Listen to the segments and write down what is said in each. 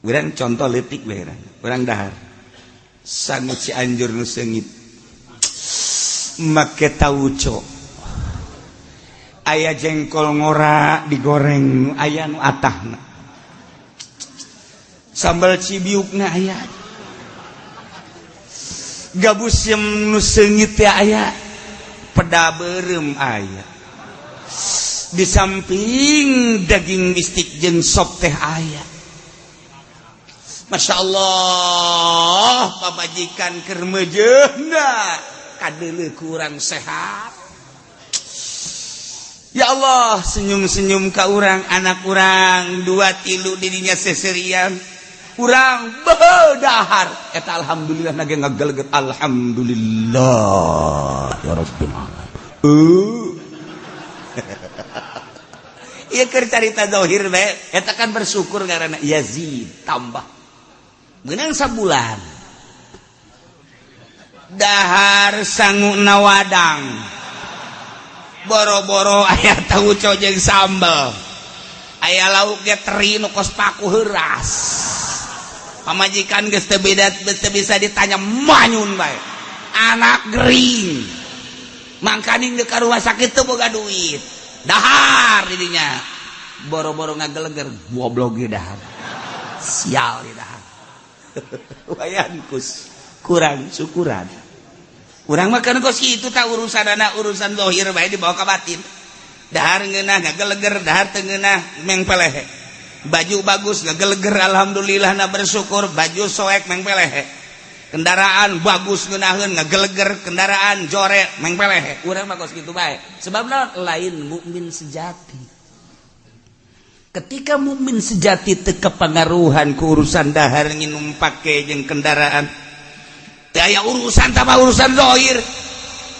Urang contoh leutik bae, urang dahar sangu Cianjur nu seungit, make tauco, aya jengkol ngora digoreng, aya nu atahna, sambal cibiukna aya, gabus yang nu seungit teh aya, peda beureum aya, di samping daging bistik jeung sop teh aya. Masya Allah, pamajikan keur meujeuhna kadeuleu kurang sehat. Ya Allah, senyum-senyum ka urang, anak urang dua tilu dirinya seserian urang bedahar eta, alhamdulillah nage ngageleget, alhamdulillah ya rabbil alamin. Ieu keur carita zahir bae eta kan, bersyukur karena yazid tambah. Menang sabulan dahar sangu wadang, boro-boro aya tauco jeung sambel, aya lauk ge teri nu kos paku heuras. Pamajikan geus teu beda, teu bisa ditanya, manyun bae. Anak gering, mangkaning ka rumah sakit teu boga duit. Dahar didinya boro-boro ngageleger, goblok ge dahar, sial di dahar. Wayan kus kurang syukuran urang makan kos itu tak urusan anak, urusan zahir bae dibawa ke batin. Dahar ngeunah ngageleger, dahar teu ngeunah mengpelehe. Baju bagus ngageleger, alhamdulillah na bersyukur. Baju soek mengpelehe. Kendaraan bagus ngeunaheun ngageleger, kendaraan jore mengpelehe. Urang mah kos kitu bae, sebabna lain mukmin sejati. Ketika mukmin sejati teu kepengaruhan ku urusan dahar, nginum, pake jeung kendaraan. Teu aya urusan tambah urusan zahir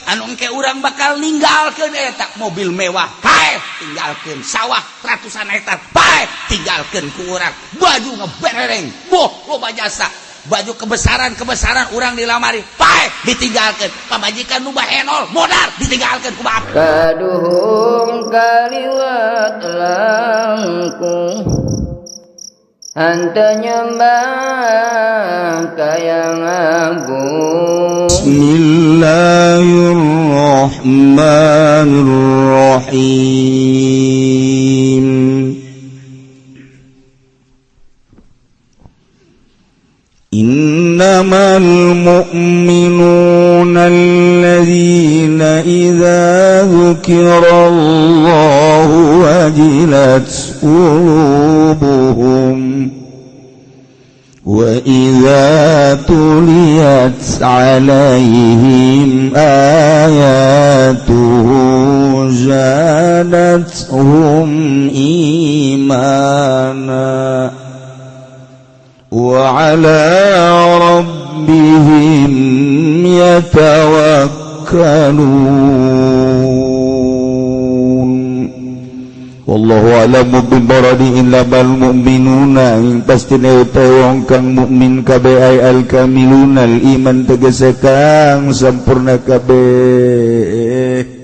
anu engke urang bakal ninggalkeun eta. Mobil mewah paeh, tinggalkeun. Sawah ratusan hektar paeh, tinggalkeun ku urang. Baju ngeberereng, boh loba jasa, baju kebesaran kebesaran urang dilamari, paeh, ditinggalkeun. Pamajikan nu bahenol modar, ditinggalkeun ku bapak. Kaduhung kaliwat langkung henteu nyembah ka Yang Agung. Bismillahirrahmanirrahim. إنما المؤمنون الذين إذا ذكر الله وجلت قلوبهم وإذا تليت عليهم آياته زادتهم إيمانا وعلى ربهم يتوكلون. والله أعلم بمراده. إنما المؤمنون ing pastine utawi wong kang mukmin kabeh, ay الكاملون الإيمان tegese kang sampurna kabeh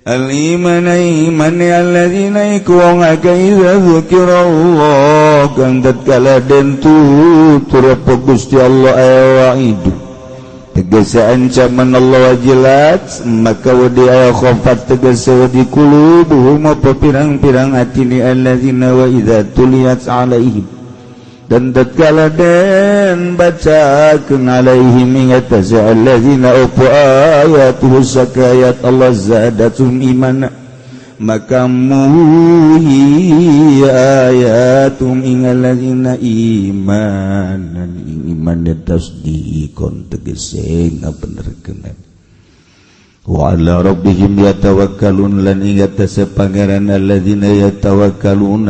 الإيمان iman, الذين iku wong akeh, إذا ذكر الله kang tatkala den tutur apa Gusti Allah, ay وعيد tegese ancaman Allah, وجلت maka wedi, ay خافت tegese wedi, قلوبهم apa pirang-pirang atine الذين. وإذا تليت عليهم dan tatkala den bacakeun, عليهم ing atase الذين apa, آياته sakayat Allah, زادتهم إيمانا maka muhi آياته ing الذين إيمانا ing iman, تصديقا tegese ngabenerkeun. وعلى ربهم يتوكلون lan ing atase pangeran, الذين يتوكلون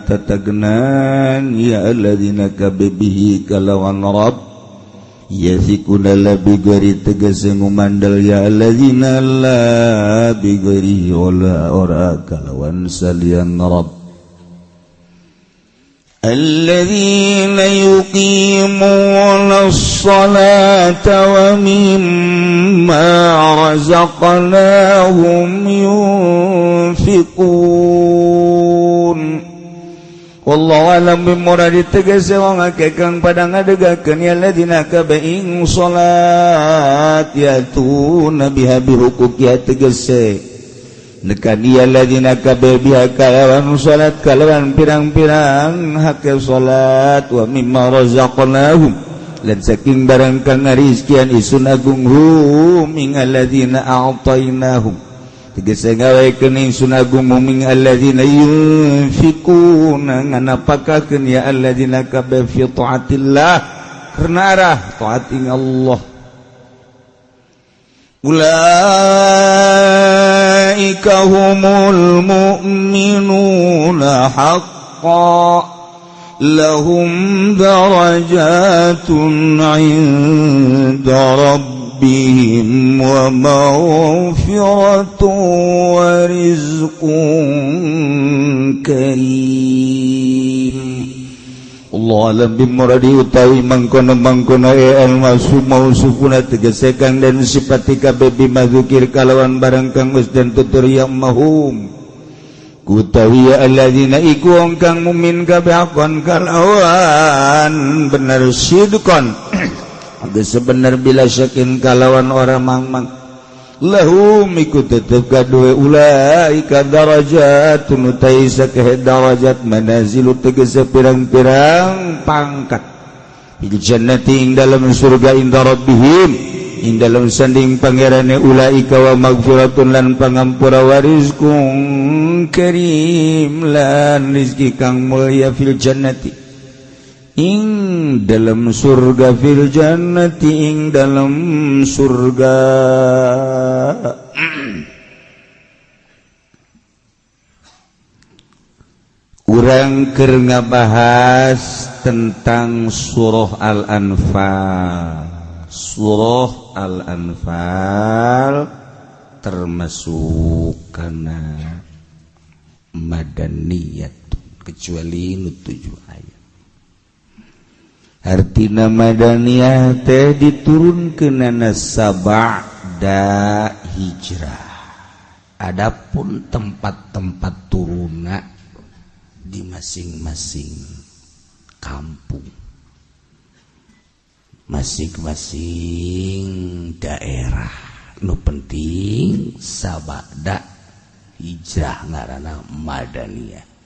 tetegnan ya الذين kabeh, به kalawan rabb, يثقون لا بغيره tegese ngumandal ya الذين لا بغيره wala ora kalawan salian rabb. الذين يقيمون الصلاة ومما رزقناهم ينفقون. Wallahu alam bimuradi tegese wong akeh kang pada ngadegakeun ya ladina kabeh ing salat yatuna biha bihuquqiha tegese nekan ya ladina kabeh biha kalawan salat kalawan pirang-pirang hak salat wa mimma razaqnahum lan saking barang kang ngarizkian isun agung hum ing alladzina a'tainahum tegese ngawekeun ingsun agung ming alladzina yunfikuna nganapakakeun ya alladzina kabeh fi taatillah karena arah taat ing Allah ulaika humul mu'minuna haqqan lahum darajatun 'inda rabbihim wa maghfiratun wa rizqun karim. Allah alam bimuradi utawi mangkono-mangkono al mausufuna tegese kang den sifati kabeh bimadzukir kalawan barang kang wis den tutur ya mahum kutawi alladzina iku wong kang mukmin kabeh akon kalawan bener sidqon sebener bila syakin kalawan orang mangmang lahum iku tetep kaduwe ulaika darajatun utai sakeh darajat manazilu tegese pirang-pirang pangkat fil jannati ing dalam surga inda rabbihim ing dalam sanding pangerane ulaika wa magfiratun lan pangampura wa rizqun karim lan rizki kang mulya fil jannati ing dalam surga fil jannati ing dalam surga. Urang keur ngabahas tentang surah Al-Anfal. Surah Al-Anfal termasuk kana madaniyah kecuali nu 7 ayat. Artina madaniyah teh diturunkeunana sabada hijrah. Adapun tempat-tempat turunna di masing-masing kampung, masing-masing daerah. Nu penting sabada hijrah ngaranna madaniyah.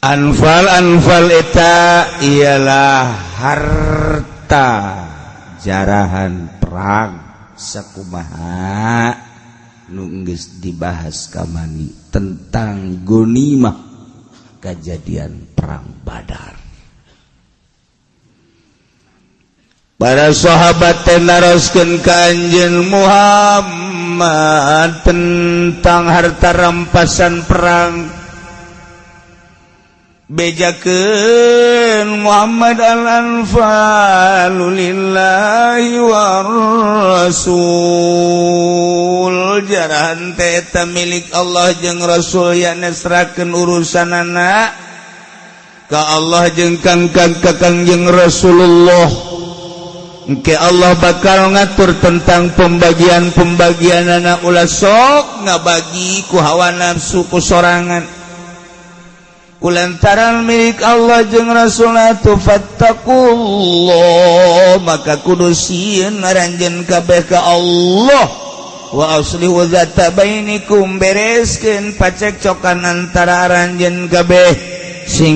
Anfal anfal eta ialah harta jarahan perang sakumaha nu geus dibahas kamani tentang gonimah kejadian perang Badar. Para sahabat teh naroskeun ka Anjeun Muhammad tentang harta rampasan perang. Bejakeun Muhammad al-anfalu lillahi war rasul jarahan teh eta milik Allah jeung Rasul ya nesrakeun urusanana ka Allah jeung kang Kangjeng Rasulullah. Engke Allah bakal ngatur tentang pembagian-pembagianana ulah sok ngabagi ku hawa nafsu ku sorangan kulantaran milik Allah jeung Rasulna tu fattaqullah maka kudu sieun aranjeun kabeh ka Allah wa aslihu zata bainikum bereskeun pacekcokan antara aranjeun kabeh sing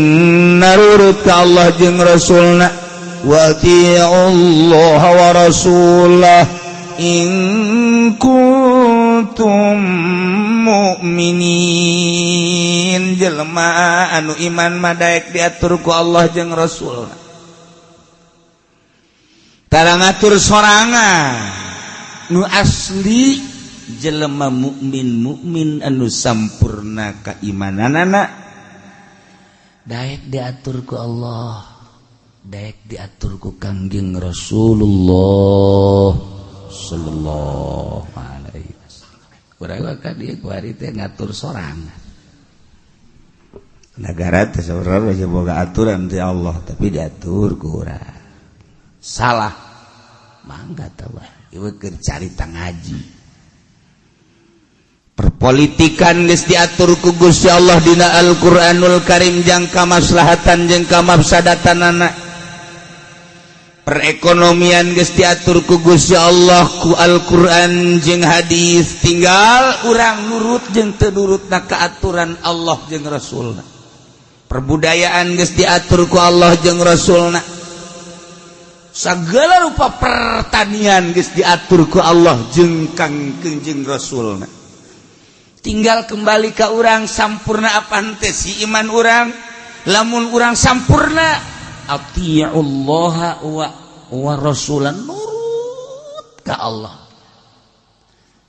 narurut ka Allah jeung Rasulna wa atiiullah wa rasulah in kuntum mukminin. Jelema anu iman madaek diatur ku Allah jeung Rasul. Tara ngatur sorangan nu asli jelema mukmin mukmin anu sampurna keimananana daek diatur ku Allah, daek diatur ku Kangjeng Rasulullah sallallahu alaihi wasallam. Urang ka dieu kuari teh ngatur sorangan. Negara teh saurang geus boga aturan ti Allah tapi diatur ku urang. Salah. Mangga tah ieu keur carita ngaji. Politikan geus diatur ku Gusti Allah dina Al-Qur'anul Karim jang kamaslahatan jeung kamafsadatanana. Perekonomian geus diatur ku Gusti Allah ku Al-Qur'an jeung hadis, tinggal urang nurut jeung teu nurutna ka aturan Allah jeung Rasulna. Perbudayaan geus diatur ku Allah jeung Rasulna. Segala rupa pertanian geus diatur ku Allah jeung Kang jeung Rasulna. Tinggal kembali ke urang, sampurna apa henteu si iman urang. Lamun urang sampurna, atiullaha wa rasulan, nurut ka Allah,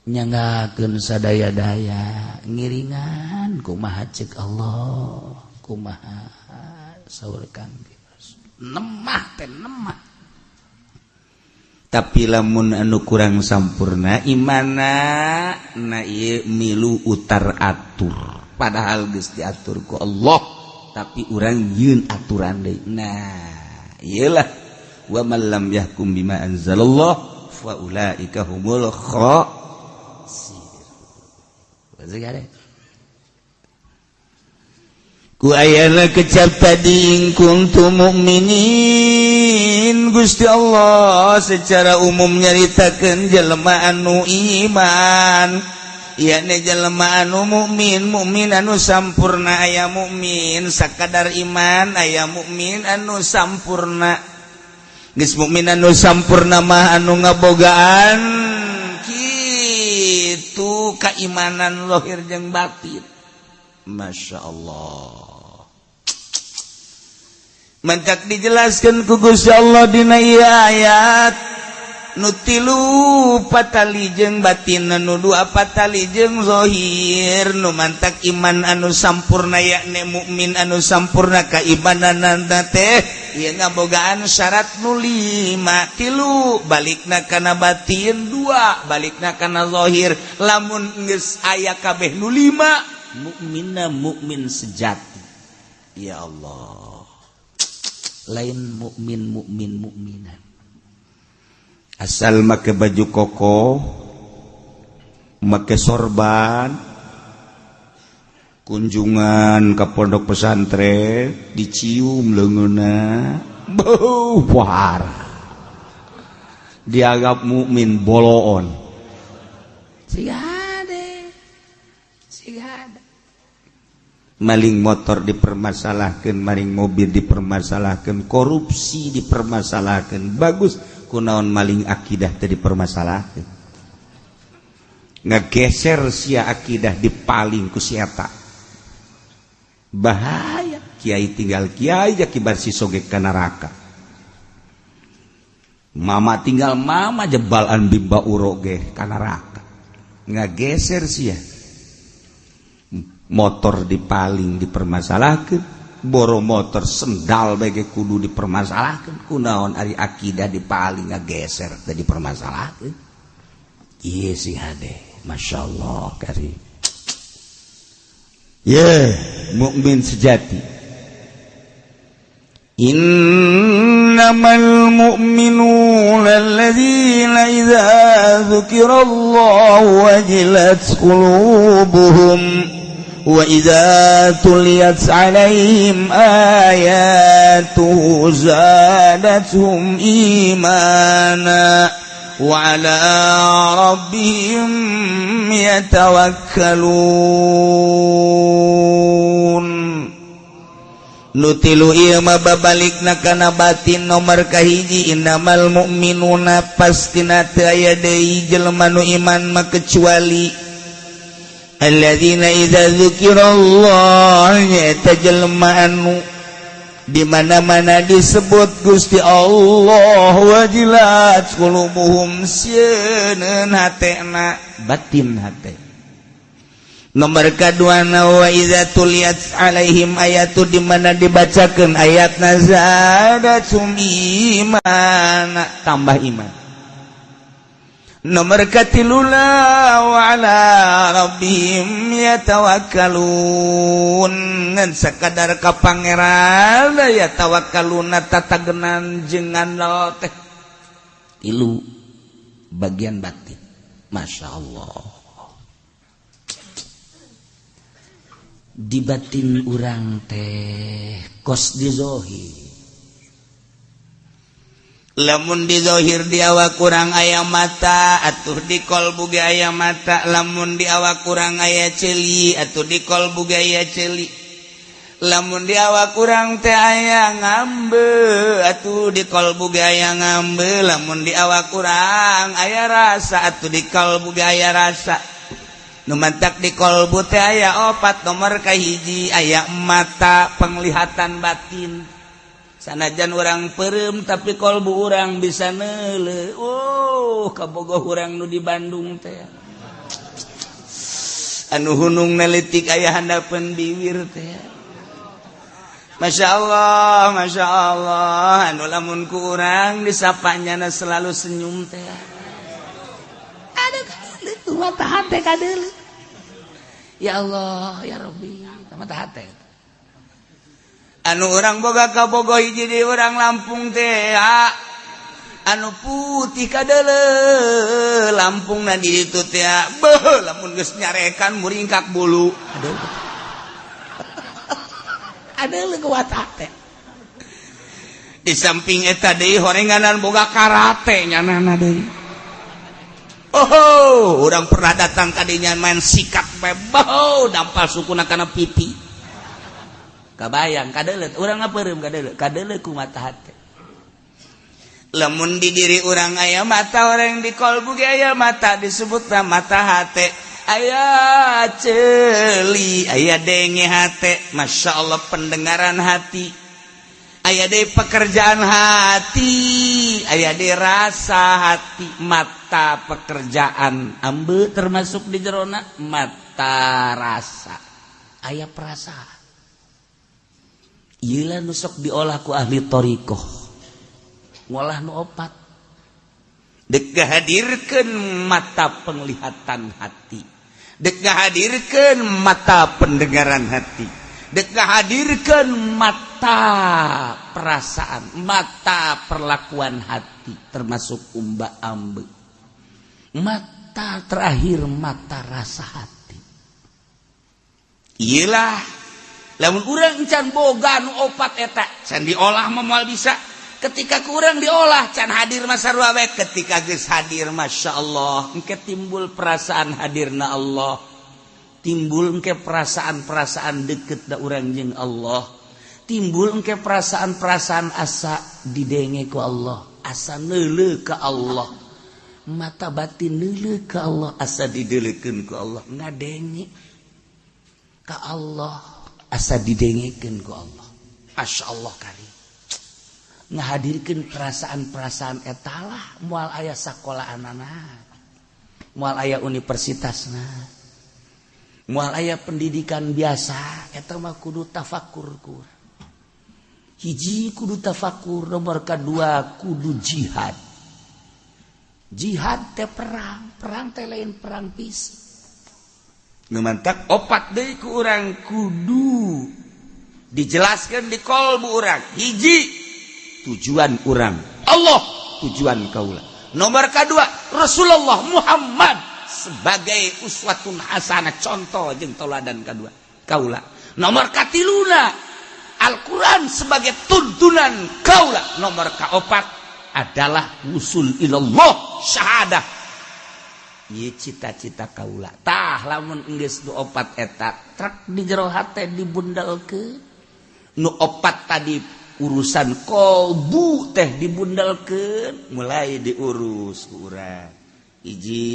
nyanggakeun sadaya-daya, ngiringan kumaha cek Allah, kumaha saur Kang, nemah teh nemah. Tapi lamun anu kurang sampurna imana na, ieu milu utar atur, padahal geus diatur ku Allah, tapi urang yeun aturan deui. Nah, iyalah, wa man lam yahkum bima anzalallah fa ulaika humul khasirun. Ku ayana kecap tadi, in kuntum mukminin. Gusti Allah secara umum nyaritakeun jelema anu iman, yakni jelema anu mukmin, mukmin anu sampurna. Aya mukmin sakadar iman, aya mukmin anu sampurna. Geus mukmin anu sampurna mah anu ngabogaan kitu keimanan lahir jeung batin. Masya Allah, mantak dijelaskan ku Gusti Allah dina ieu ayat, nu tilu patali jeung batin, nu dua patali jeung zahir. Nu mantak iman anu sampurna, yakni mukmin anu sampurna kaimananana teh ieu ngabogaan syarat nu lima: tilu balikna kana batin, dua balikna kana zahir. Lamun geus aya kabeh nu lima, mukminna mukmin sejati. Ya Allah, lain mukmin mukmin mukminan asal make baju koko, make sorban, kunjungan ke pondok pesantren, dicium leungeunna, bau war, dianggap mukmin boloon. Siga siga maling motor dipermasalahkan, maling mobil dipermasalahkan, korupsi dipermasalahkan. Bagus, kunaon maling akidah tadi dipermasalahkan? Ngegeser sia akidah dipaling ku si eta. Bahaya, kiai tinggal kiai, kibar si soge ka neraka. Mama tinggal mama, jebalan bimba uroge ka neraka. Ngageser sia motor dipaling dipermasalahkan, boro motor, sendal bage kudu dipermasalahkan. Kunaon ari akidah dipaling, ngageser tadi dipermasalahkan? Iya sih hade. Masya Allah kari ye mukmin sejati. إنما المؤمنون الذين إذا ذكر الله وجلت قلوبهم وإذا تليت عليهم آياته زادتهم إيمانا وعلى ربهم يتوكلون. Nu tilu ieu mah babalikna kana batin. Nomor kahiji, innamal mu'minuna, pastina teu aya deui jelema nu iman mah kecuali alladzina idza dzukirallah, nyaeta jelema anu di mana-mana disebut Gusti Allah, wajilat qulubuhum, sieun hatena, batin hate. Nomor kedua, wa idza tuliyat alaihim ayatu, di mana dibacakeun ayatna, zadatum iman, tambah iman. Nomor katiluna, wa ala rabbihim yatawakkalun, ngan sakadar ka pangeran ya tawakkaluna, tatagenan jeung ngandel teh. Tilu bagian batin. Masya Allah. Di batin urang teh kos di zohir. Lamun di zohir di awak urang aya mata, atuh di kolbu ge aya mata. Lamun di awak urang aya ceuli, atuh di kolbu ge aya ceuli. Lamun di awak urang teh aya ngambe, atuh di kolbu ge aya ngambe. Lamun di awak urang aya rasa, atuh di kolbu ge aya rasa. Nu mantak di kolbu teh aya opat. Nomor kahiji, aya mata penglihatan batin. Sanajan urang peureum, tapi kolbu urang bisa neuleu. Oh, kabogoh urang nu di Bandung teh, anu hunung nelitik aya handapeun bibir teh. Masya Allah, Masya Allah. Anu lamun ku urang disapanya selalu senyum teh. Ada itu mata hati kadeuleu. Ya Allah, ya Rabbi, mata hati. Anu urang boga kabogoh hiji di urang Lampung teh, anu putih kadeuleu Lampung na di ditu teh. Beuh, lamun geus nyarekan muringkak bulu. Aduh, aduh, kuat hate. Di samping eta deui, horenganan boga karate nyanana deui. Oh, urang pernah datang ka dinya, main sikat bae, dampal sukuna kana pipi. Kabayang kadeuleu urang ngapeureum, kadeuleu, kadeuleu ku mata hate. Lamun di diri urang aya mata, urang di kolbu ge aya mata, disebutna mata hate. Aya ceuli, aya denge hate, Masya Allah, pendengaran hati. Aya deui pekerjaan hati, aya deui rasa hati. Mata pekerjaan ambe termasuk di jerona mata rasa, aya perasaan. Ieu nu sok diolah ku ahli thoriqoh, ngolah nu opat. Dek ngahadirkeun mata penglihatan hati, dek ngahadirkeun mata pendengaran hati, dek ngahadirkeun mata perasaan, mata perlakuan hati, termasuk umba ambe, mata terakhir, mata rasa hati. Iyalah, lamun urang can boga nu opat eta, can diolah mah moal bisa. Ketika kurang diolah, can hadir masa wae. Ketika geus hadir, Masya Allah, engke timbul perasaan hadirna Allah, timbul engke perasaan-perasaan deket da urang jeung Allah, timbul engke perasaan-perasaan asa didenge ku Allah, asa neuleu ka Allah, mata batin neuleu ka Allah, asa dideulekeun ku Allah, ngadenge ka Allah, asa didengekeun ku Allah. Masya Allah kari ngahadirkeun perasaan-perasaan etalah. Moal aya sakolahanana, moal aya universitasna, moal aya pendidikan biasa. Eta mah kudu tafakur. Ku hiji kudu tafakur, nomor kedua kudu jihad. Jihad teh perang, perang teh lain perang fisik. Nu mantak opat deui ku urang kudu dijelaskan di kolbu urang. Hiji, tujuan urang Allah, tujuan kaula. Nomor kedua, Rasulullah Muhammad sebagai uswatun hasanah, contoh jeung toladan kedua kaula. Nomor katiluna, Al-Quran sebagai tuntunan kaula. Nomor kaopat adalah usul ilallah, syahadah. Ieu cita-cita kaula. Tah, lamun geus nu opat eta truk di jero hate dibundalkeun, nu opat tadi, urusan kolbu teh dibundalkeun, mulai diurus ku urang. Hiji,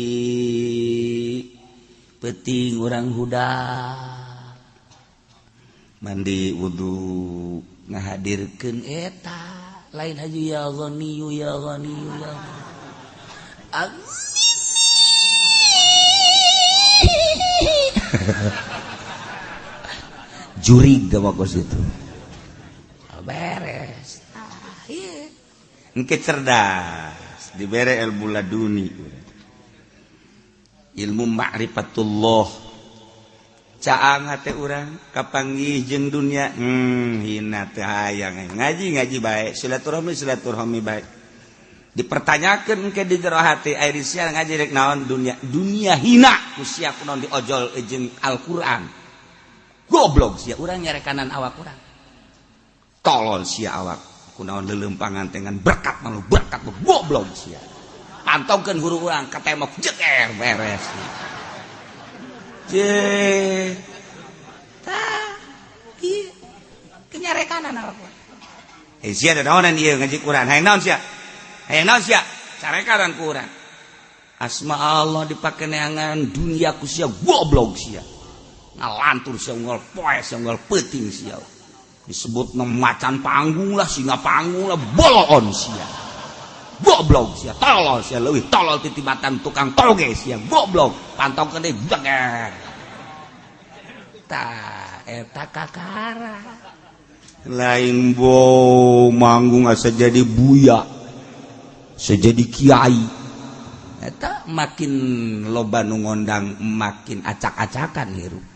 peuting urang hudang, mandi, wudu, ngahadirkeun eta lain haji ya Ghaniyu, ya Ghaniyu, ya Amin. Jurig gak kos itu beres. Ah, iya. Engke cerdas, dibere ilmu laduni, ilmu ma'rifatullah. Caang hate urang kapanggih jeung dunia, hina teh hayang ngaji, ngaji baik, silaturahmi, silaturahmi baik. Dipertanyakan ke di jero hati, ari sia ngaji rek naon? Dunia, dunia hina ku sia, kunaon diojol jeung Al-Qur'an? Goblok sia, urang nyarekanan awak urang. Tolol sia awak. Kunaon leuleumpangan dengan berkat malu berkat goblok sia. Pantongkeun huru urang ka tembok jeger beres. Je. Tah, ieu kenyarekanan awak urang. Eh sia da naonan ieu ngaji Quran. Hayang naon sia? Hayang naon sia? Carekanan ku urang. Asma Allah dipake neangan dunia ku sia goblok sia. Ngalantur sia unggal poe sia unggal peuting sia. Disebut macan panggung lah, singa panggung lah, boloon sia. Goblok sia, tolol sia, leuwih tolol titibatan tukang toge sia, goblok. Pantongkeun deui jeger. Tah, eta kakara. Lain bo manggung asa jadi buya, sejadi kiai. Eta makin loba nu ngondang makin acak-acakan hirup.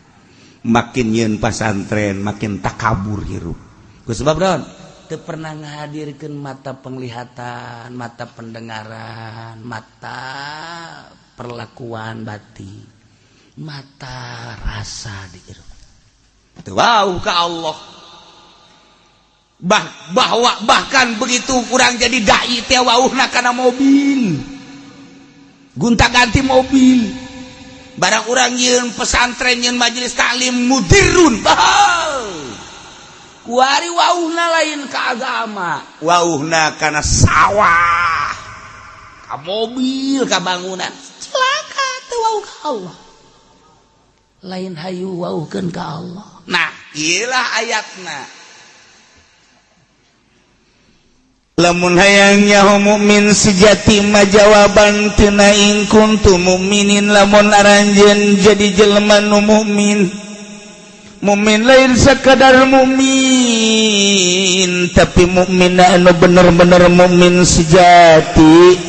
Makin nyeun pasantren makin takabur hirup. Ku sebab naon? Teu pernah ngahadirkeun mata penglihatan, mata pendengaran, mata perlakuan batin, mata rasa di hirup. Teu wau ka Allah. Bahwa bahkan begitu kurang jadi dai teh wauhna kana mobil. Gonta-ganti mobil. Barang urang nyeun pesantren nyeun majelis taklim mudirun. Kuari wauhna lain ka agama, wauhna kana sawah, ka mobil, ka bangunan. Celaka teu wauh ka Allah. Lain hayu wauhkeun ka Allah. Nah, ieulah ayatna. Lamun hayang nyaho mukmin sejati mah jawaban tina in kuntum mukminin, lamun aranjeun jadi jelema nu mukmin. Mukmin lain sekadar mukmin, tapi mukmin anu bener-bener mukmin sejati,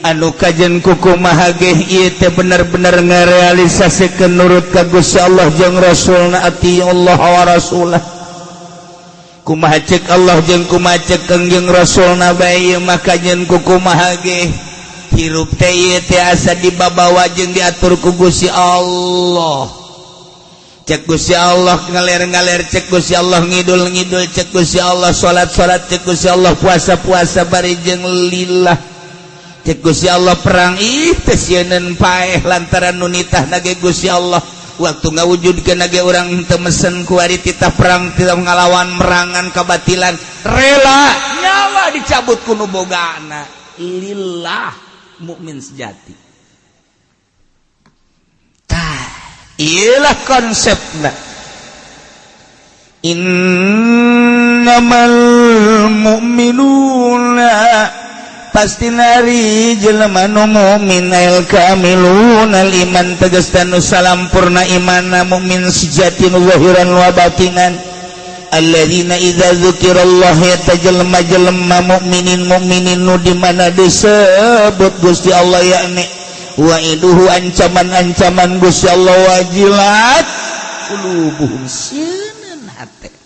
anu kajen kukumaha ge ieu teh bener-bener ngarealisasikeun nurut ka Gusti Allah jeung Rasulna, ati Allah wa Rasulah. Kumaha cek Allah jeung kumaha cek Kangjeng Rasulna bae maka nyeun kukumaha ge hirup teh ieu teh asa dibabawa jeung diatur ku Gusti Allah. Cek Gusti Allah ngaler-ngaler, cek Gusti Allah ngidul-ngidul, cek Gusti Allah salat-salat, cek Gusti Allah puasa-puasa bari jeung lillah. Cek Gusti Allah perang ih teh sieun paeh lantaran nu nitahna ge Gusti Allah. Waktu ngawujudkeun ge urang teu mesen kuari titah perang titah ngalawan merangan kabatilan, rela nyawa dicabut ku nu bogana. Lillah mukmin sejati. Tah, ieulah konsepna. Innamal mu'minuna pasti nari jelema nu mukmin al kamiluna al iman tegas nu salampurna imanna mukmin sejati nu zahiran wa batinan alladzina idza dzukirallah ya jelema mukminin mukminin nu di mana disebut Gusti Allah yakni wa'iduhu ancaman-ancaman Gusti Allah wajilat qulubuhum sieun hate.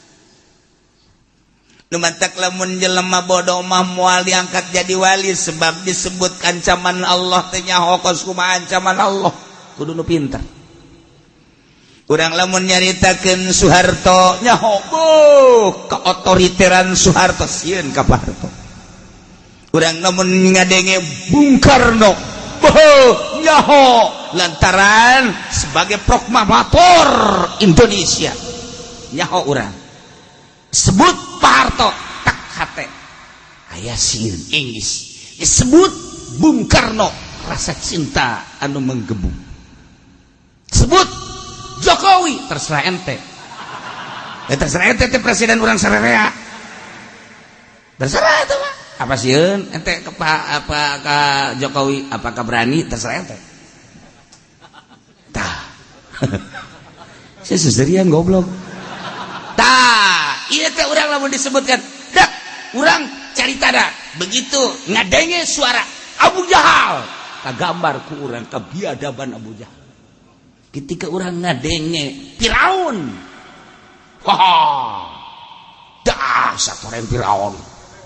Nu matak lamun jelema bodoh mah moal diangkat jadi wali sebab disebut ancaman Allah teh nyaho kos kumaha ancaman Allah, kudu nu pinter. Urang lamun nyaritakeun Soeharto nyaho boh keotoriteran Soeharto sieun ka Pak Harto. Urang lamun ngadenge Bung Karno boh nyaho lantaran sebagai proklamator Indonesia nyaho urang. Sebut Pak Harto tak hate aya sieun Inggris, disebut Bung Karno rasa cinta anu menggebu. Sebut Jokowi terserah ente, terserah ente teh presiden urang sarerea, terserah itu mah apa sieun ente ke Pak apa ke Jokowi apakah berani, terserah ente. Tah saya seserian goblok. Tah ieu teh urang lamun disebutkan dak urang cari tada begitu ngadenge suara Abu Jahal kagambar ku urang kebiadaban Abu Jahal. Ketika urang ngadenge Firaun, wah dahsyat orang Firaun,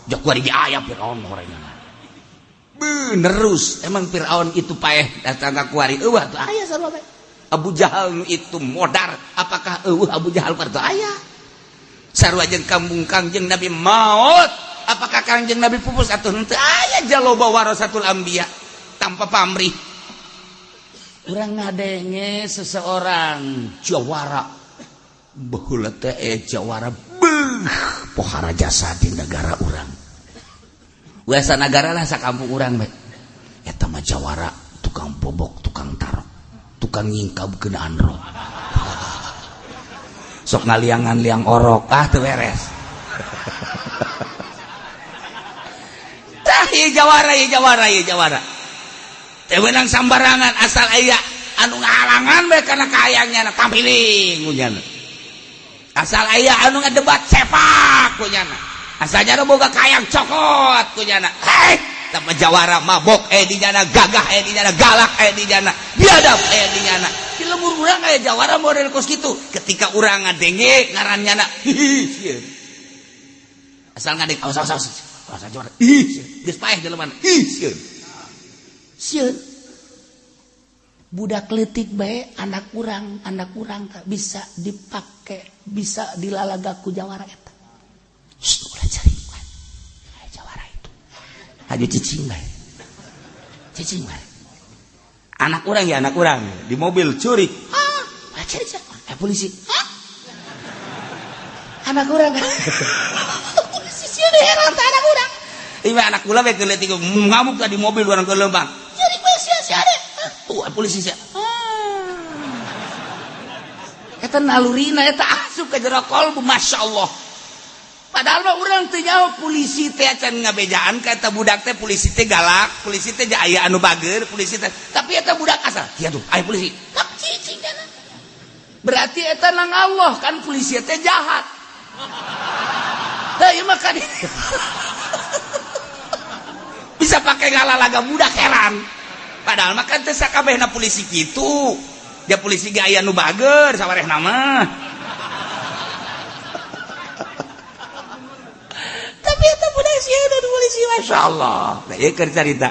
jak kuari ge aya Firaun orangnya benerus. Emang Firaun itu paeh datang ka kuari eueuh tuh aya sarua bae. Abu Jahal nu itu modar, apakah eueuh Abu Jahal parto aya? Sarua jeung kampung Kangjeng Nabi maut, apakah Kangjeng Nabi pupus atau henteu? Aya jaloba warasatul anbiya tanpa pamrih. Urang ngadenge seseorang jawara baheula teh jawara beuh pohara jasa di negara urang. Biasa negara lah sakampung urang bae. Eta mah jawara tukang bobok, tukang tarok, tukang nyingkab kenaan roh. Sok ngaliangan liang orok, ah teu beres. Tah ieu jawara, ieu jawara, ieu jawara. Teu meunang sambarangan asal aya anu ngahalangan bae kana kahayangnya na tampiling kunyana. Asal aya anu ngadebat sepak kunyana. Asalnya nu boga kahayang cokot kunyana. Hei, tah jawara mabok di jana, gagah di jana, galak di jana, biadab di jana. Di lemur urang aya jawara model kos kitu. Ketika urang ngadenge ngaran nyana, hihi sieun. Asal ngadenge awas awas awas. Awas jawara. Ih, geus paeh jelema. Ih, sieun. Sieun. Budak leutik bae anak urang bisa dipake, bisa dilalaga ku jawara eta. Shh, ulah cari aya jawara itu. Hayu cicing bae. Cicing bae. Anak urang ya anak urang di mobil curi. Ah, cari cari. Polisi. Hah? Anak urang. Polisi sieun heran teh anak urang. Ieu anak kula bae keur leutik ngamuk tadi mobil urang ke lembang. Curi bae sia sia. Tuh polisi sia. Eta nalurina eta asup ka jero kolbu masyaallah. Padahal mah urang teu nyaho polisi teh acan ngabejaan ka eta budak teh polisi teh galak, polisi teh aya anu bager, polisi teh. Tapi eta budak asal, kieu tuh, aya polisi. Tap cicing kana. Berarti eta nang Allah kan polisi teh jahat. Tah ieu mah kan bisa pakai ngalalaga budak heran. Padahal mah kan teh sakabehna polisi kitu. Dia polisi ge aya nu bager sawarehna mah. Tapi eta budak sieun polisi masyaallah. Nah ieu keur carita.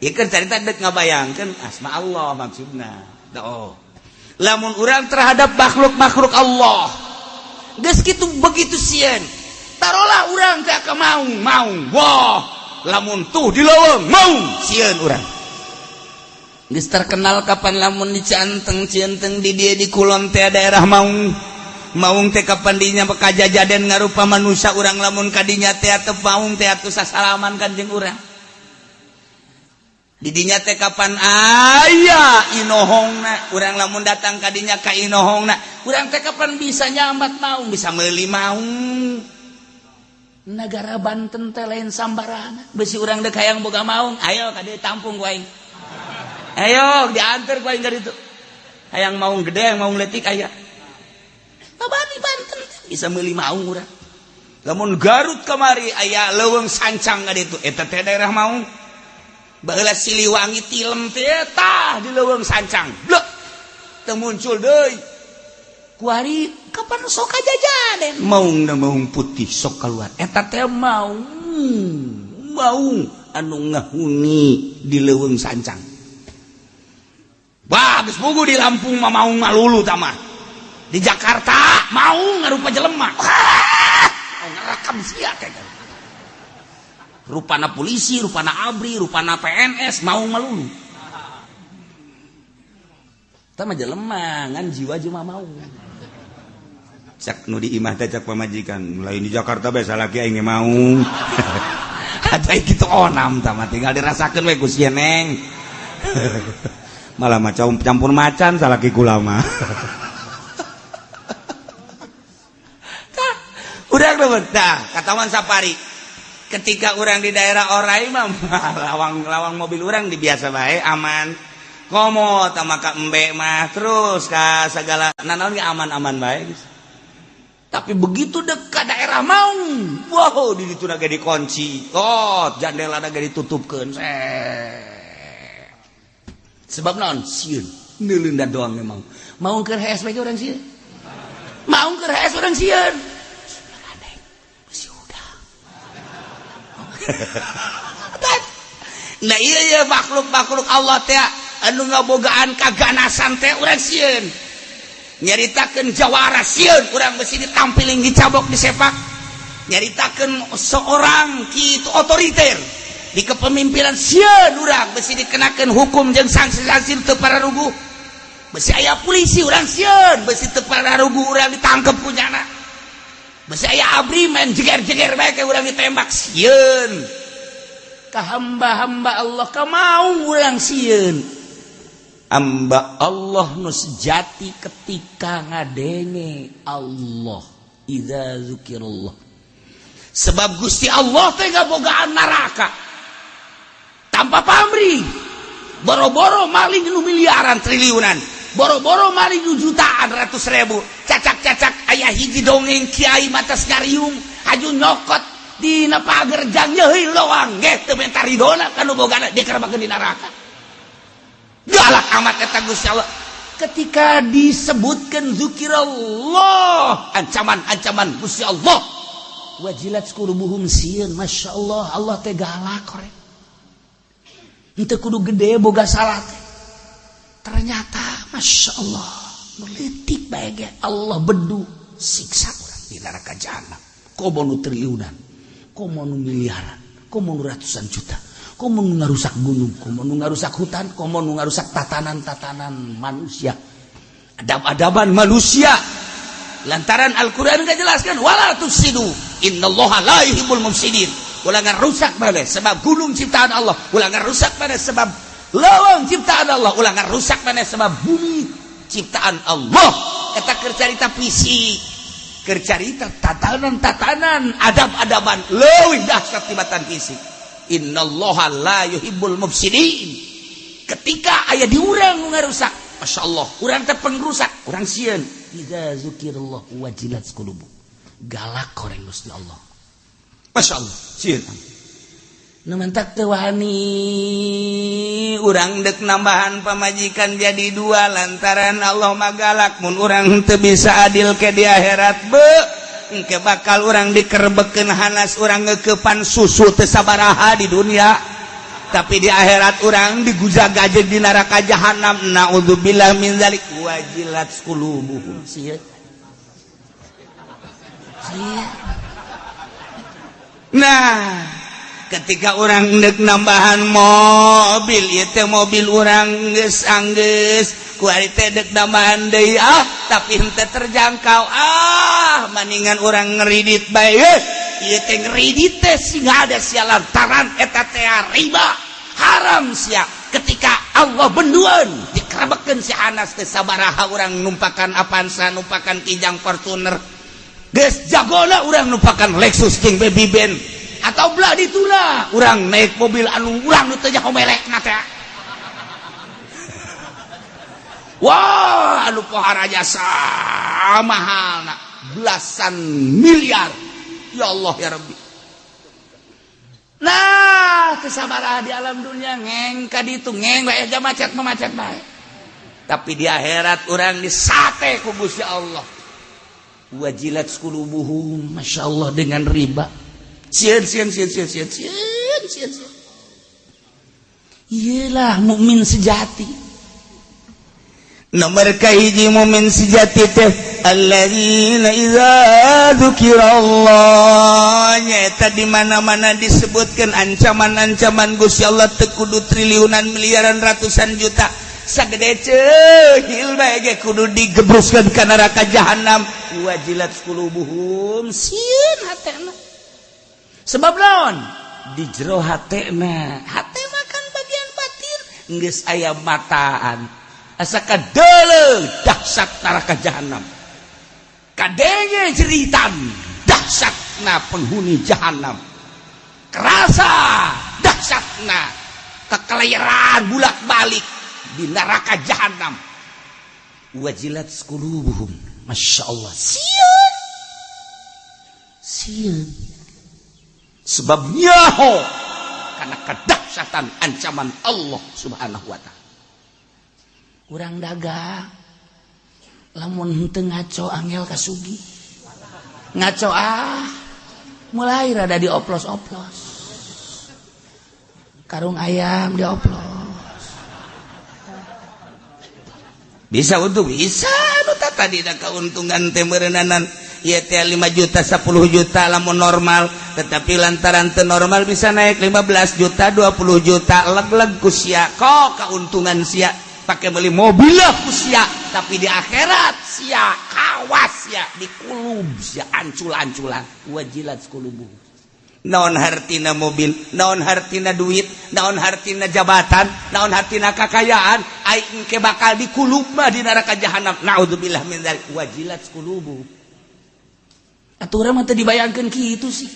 Ieu keur carita deuk ngabayangkeun asma Allah maksudna. Oh. Lamun urang terhadap makhluk-makhluk Allah geus kitu begitu sieun. Tarolah urang teh ka maung, maung. Wah, lamun tuh di leuweung maung sieun urang. Geus terkenal kapan lamun di Cianteng, Cianteng di dieu di kulon teh daerah maung. Maung teh kapan dinya kajajaden ngarupa manusia urang lamun kadinya teh ateu maung teh atuh sasalaman kanjeng urang. Di dinya teh kapan aya inohongna urang lamun datang kadinya ka inohongna urang teh kapan bisa nyambat maung, bisa meuli maung. Nagara Banten teh lain sambarangan. Besi urang deuk hayang boga maung, ayo ka dieu tampung ku aing. Ayo diantar ku aing ka ditu. Hayang maung gede, hayang maung leutik aya. Abadi Banten bisa meuli maung urang. Lamun Garut kamari aya leuweung sancang ka ditu, eta teh daerah maung. Baheula Siliwangi tilem teh tah di leuweung sancang. Blek. Teu muncul deui. Kuari kapan sok kajajaden maung na maung putih sok keluar. Eta teh maung. Maung anu ngahuni di leuweung sancang. Wah, geus puguh di Lampung mah maung malulu tah mah. Di Jakarta maung ngarupa jelema. Wah, ngerekam sia teh. Rupana polisi, rupana ABRI, rupana PNS, maung malulu. Tah mah jelema ngan jiwa jelema maung. Cak nu di imah teh cak pamajikan, lain di Jakarta bae salaki aing maung. Ada kitu onam tah mah tinggal dirasakeun we ku si Neng. Malah macam campur macan salaki kula mah. Tah, urang leuweut tah katawan safari. Ketika urang di daerah Orai mah lawang-lawang mobil urang di biasa bae aman. Komo tah maka embe mah terus ka segala nanaon ge aman-aman bae geus. Tapi begitu dekat daerah maung, wow di ditu ge dikunci. Oh, jandela ge ditutupkeun. Sebab naon? Sieun. Neuleun doang memang. Maung keur HS bae urang sieun. Maung keur HS urang sieun. Besi udang. Nah iya iya makhluk-makhluk Allah teh Anu ngabogaan kaganasan teh urang sieun. Nyaritakeun jawara sieun, urang besi ditampiling, dicabok, disepak. Nyaritakeun seorang kitu otoriter di kepemimpinan sieun, urang besi dikenakeun hukum jeung sanksi-sanksi teu pararuguh. Besi aya polisi urang sieun, besi teu pararuguh urang ditangkep ku nyana. Besi aya ABRI main jeger-jeger bae ke urang ditembak, sieun. Ka hamba-hamba Allah ka mau urang sieun. Hamba Allah nu sejati ketika ngadenge Allah, idza zukirallah. Sebab Gusti Allah teh ngabogaan neraka tanpa pamrih. Boro-boro maling nu miliaran triliunan, boro-boro maling nu jutaan ratus ribu, cacak-cacak aya hiji dongeng kiai matas ngariung haju nyokot dina pager jang nyeuhi loang ge teu menta ridona ka nu bogana, dikerebakeun di neraka. Galak amat eta Gusti Allah ketika disebutkan zikirallah, ancaman-ancaman Gusti Allah, wajilat qulubuhum, sieun. Masya Allah, Allah teh galak korek. Henteu kudu gede boga salah teh. Ternyata Masya Allah, nu leutik bae ge Allah bedu siksa urang di neraka jahanam. Komo nu triliunan, komo nu miliaran, komo nu ratusan juta, komo nu ngarusak gunung, komo nu ngarusak hutan, komo nu ngarusak tatanan-tatanan manusia, adab-adaban manusia. Lantaran Al-Qur'an nggak jelaskan wala tufsidu innallaha la yuhibbul mufsidin. Ulah ngarusak maneh sebab gunung ciptaan Allah, ulah ngarusak maneh sebab leuweung ciptaan Allah, ulah ngarusak maneh sebab bumi ciptaan Allah. Eta keur carita fisik, keur carita tatanan-tatanan adab-adaban leuwih dahsyat tibatan fisik. Innallaha la yuhibbul mufsidin. Ketika aya di urang nu ngarusak, Masya Allah, urang teh pengrusak, urang sieun. Idza zukirallah wajilat qulubu. Galak koreng Gusti Allah. Masya Allah, sieun. Nu mantak teu wani urang dek nambahan pamajikan jadi dua lantaran Allah mah galak, mun urang teu bisa adil ke di akhirat be engke bakal urang dikerebekeun hanas. Urang ngeukepan susu teu sabaraha di dunia, tapi di akhirat urang digujag-gajeg di neraka jahanam. Naudzubillah min zalik. Wajilat qulubuhum, sieun sieun. Nah, ketika urang dek nambahan mobil ieu teh, mobil urang geus anggeus kuari teh, dek nambahan deui, ah tapi henteu terjangkau, ah maningan urang ngeridit bae. Ieu teh ngeridit teh sing ada sia lantaran eta teh riba haram sia. Ketika Allah benduan dikerebekeun si Anas teh sabaraha urang numpakan Avanza, numpakan Kijang, Fortuner, geus jagona urang numpakan Lexus jeung Baby Ben atau belah dituna urang naik mobil anu urang nu teu nyaho melekna teh. Wah, anu pohara jasa mahalna belasan miliar. Ya Allah ya Rabbi. Nah, kesabaraha di alam dunia ngeng ka ditu ngeng bae aja macet mah macet bae, tapi di akhirat urang disate ku Gusti Allah. Wajilat qulubuhum, Masya Allah, dengan riba sieun sieun sieun sieun sieun sieun sieun sieun. Iyalah mukmin sejati. Nomor kahiji mukmin sejati teh alladzina idza dzukirallah, nyaeta di mana-mana disebutkan ancaman-ancaman Gusti Allah, teu kudu triliunan miliaran ratusan juta, sagede ceuhil bae ge kudu digebruskeun ka neraka jahanam. Wajilat qulubuhum, sieun hatena. Sebab naon? Di jero hatena, hate mah kan bagian batin, geus aya mataan asa kadeuleu dahsyat neraka jahanam, kadenge jeritan dahsyatna penghuni jahanam, kerasa dahsyatna kekelayaran bulak-balik di neraka jahanam. Wajilat qulubuhum, Masya Allah, sieun sieun sebab nyaho karena kedahsyatan ancaman Allah Subhanahu wa Ta'ala. Urang dagang lamun henteu ngaco angel kasugi ngaco, ah mulai rada dioplos-oplos, karung ayam dioplos. Bisa untung bisa nu tadi da keuntungan teh meureunana ieu teh 5 juta 10 juta lamun normal, tetapi lantaran teu normal bisa naik 15 juta 20 juta leg-leg ku sia. Kok keuntungan sia pakai beli mobil lah ku sia, tapi di akhirat sia kawas sia dikulub sia ancul-anculan wajilat kulubu. Naon hartina mobil, naon hartina duit, naon hartina jabatan, naon hartina kakayaan, aing ke bakal dikulub mah di neraka jahanam. Naudzubillah min dzalik wajilat kulubu. Atuh urang mah teu dibayangkeun kitu sih.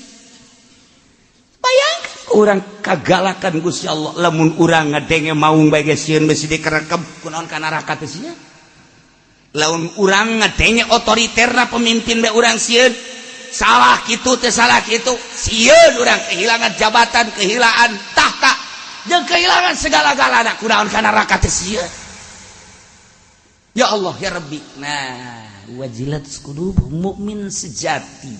Bayangkeun urang kagalakan Gusti Allah lamun urang ngadenge maung bae geus sieun besi dikerekep kunaon ka neraka teh sia. Lamun urang ngadenge otoriterna pemimpin bae urang sieun, salah kitu teh salah kitu, sieun urang kehilangan jabatan, kehilangan tahta, jeung kehilangan segala-galana kunaon ka neraka teh sieun. Ya Allah ya Rabbi. Nah, wajilat qulubu mukmin sejati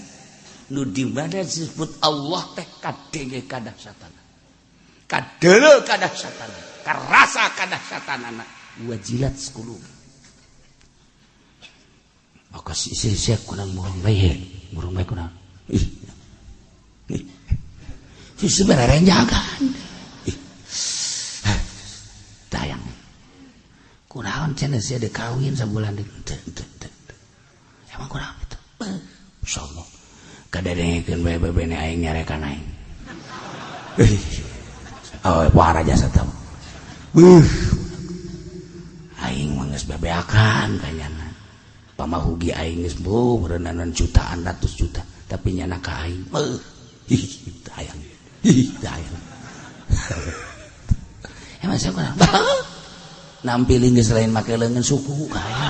nu di mana disebut Allah teh kadenge kadahsyatana, kadeuleu kadahsyatana, karasa kadahsyatanana, wajilat qulub. Maka si sia kurang murung bae, murung bae kurang. Ih. Ih. Si sebenarnya jagaan. Ih. Tayang. Kunaon cenah sia deuk kawin sabulan deui. Teu teu teu. Emang kunaon itu? Insyaallah. Kadedengekeun bae bebene aing nyarekan aing. Oh, pohara jasa teh. Beuh. Aing mah geus bebeakan kanyana. Pamahugi aing geus beuh reunanan jutaan ratus juta, tapi nyana ka aing. Beuh. Ih, hayang. Ih, hayang. Emang saya kurang. Nampilin geus lain make leungeun suku ka aing.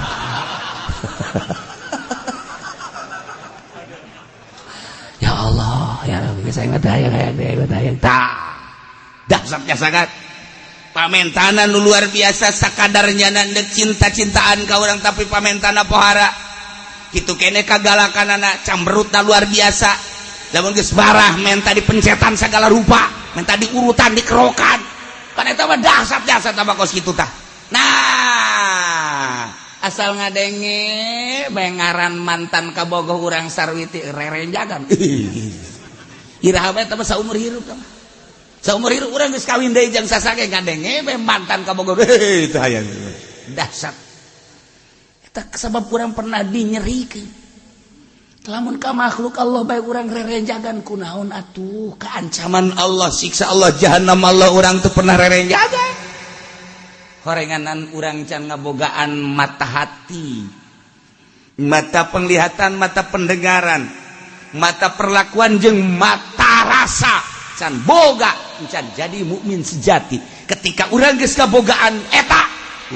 Ya Allah, ya Rabbi, saya mah hayang hayang hayang. Tah. Dahsyatnya sangat. Pamentanan nu luar biasa sakadarnya ndek cinta-cintaan ka urang tapi pamentana pohara. Kitu kene kagalakanana camberutna luar biasa. Lamun geus barah menta dipencetan segala rupa, menta diurutan, dikerokan. Kan eta mah dahsyat jasa tambah kos kitu tah. Nah, asal ngadenge bae ngaran mantan kabogoh urang sarwiti rerenjagan. Iraha bae eta mah saumur hirup tah. Saumur hirup urang geus kawin deui jeung sasage ngadenge bae mantan kabogoh. Heuh, teu hayang. Dahsyat. Eta sabab urang pernah dinyerikeun. Lamun ka makhluk Allah bae urang rerenjagan kunaon atuh keancaman Allah, siksa Allah, jahanam Allah urang teu pernah rerenjagan. Horenganan urang can ngabogaan mata hati, mata penglihatan, mata pendengaran, mata perlakuan jeung mata rasa can boga can jadi mukmin sejati. Ketika urang geus kabogaan eta,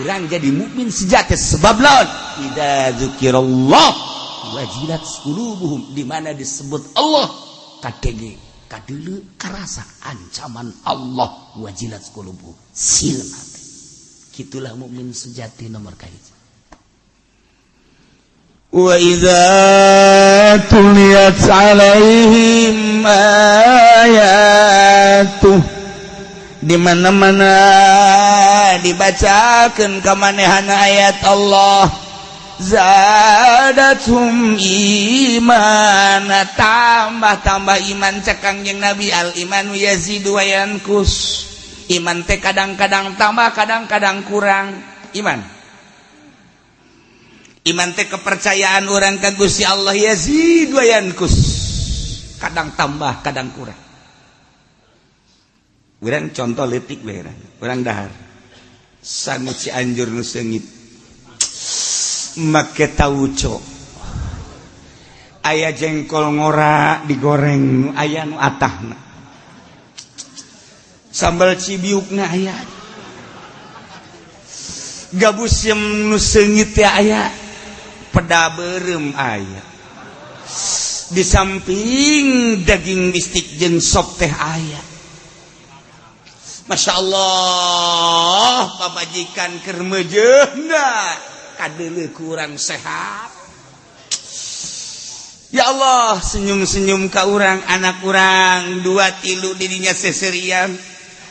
urang jadi mukmin sejati sebab laon idza dzukirallah wajilat qulubuhum, di mana disebut Allah kadenge kadeuleu karasa ancaman Allah wajilat qulubuhum sieun hati. Kitulah mukmin sejati nomor kahiji. Wa idza tuliyat alaihim ayatuh, di mana-mana dibacakeun ka manehana ayat Allah, zadathum imana, tambah-tambah iman. Cek Kangjeng Nabi, al imanu yazidu wa yanqus. Iman teh kadang-kadang tambah, kadang-kadang kurang. Iman. Iman teh kepercayaan orang ka Gusti Allah yazid wa yanqus. Kadang tambah, kadang kurang. Urang contoh leutik bae urang dahar. Sangu Cianjur nu seungit. Make tauco. Aya jengkol ngora digoreng, aya nu atahna. Sambal cibiukna aya, gabus yang nu seungit teh aya, peda beureum aya, di samping daging bistik jeung sop teh aya. Masya Allah, pamajikan keur meujeuhna kadeuleu kurang sehat. Ya Allah, senyum-senyum ka urang, anak urang dua tilu didinya seserian.